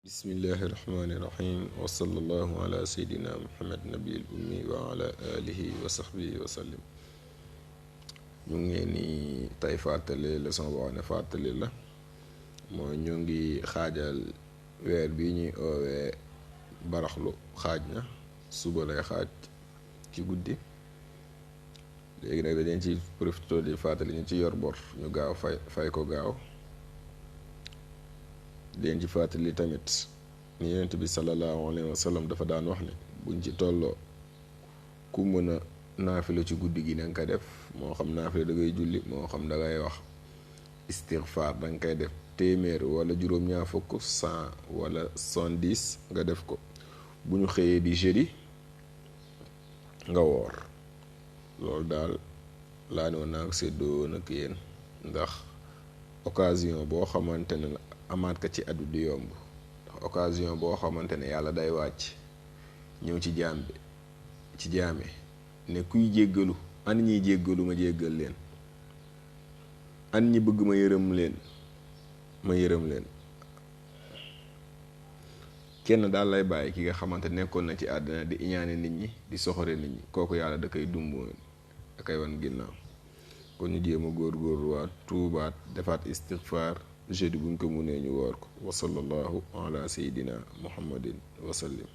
bismillahi irrahmani irrahim wa sallallahu ala seydina muhammad nabiil ummi wa ala alihi wa sahbihi wa sallim. ñu ngi ni tey fàttali leçon boo xam ne fàttali la mooy ñu ngi xaajal weer bi ñuy oowee baraxlu xaaj na suba lay xaaj ci guddi. léegi nag dañ ci profité di fàttali ñu ci yor bor ñu gaaw fay ko gaaw. leen ci fàttali tamit ni yonent bi sallallahu alayhi wa sallam dafa daan wax ne buñ ci tolloo ku mën a naafila ci guddi gi na nga koy def, moo xam naafila da ngay julli moo xam da ngay wax istighfar da nga koy def téeméer wala juróom-ñaar fukk 100 wala 70 nga def ko. bu ñu xëyee di jeudi nga woor. loolu daal laa ne woon naa ko séddoo nag yéen, ndax occasion boo xamante ne amaat ka ci addu di yomb, ndax occasion boo xamante ne yàlla day wàcc ñëw ci jaam bi ci jaame ne kuy jéggalu an ñiy jéggalu ma jéggal leen, an ñi bëgg ma yërëm leen kenn daal lay bàyyi ki nga xamante nekkoon na ci àddina di iñaane nit ñi di soxore nit ñi, kooku yàlla da koy dumboon da koy wan ginnaaw. kon ñu jéem a góorgóorluwaat tuubaat defaat istighfar jeudi buñ ko mënee ñu woor ko. wa sallallahu ala sayidina muhammadin wa sallim.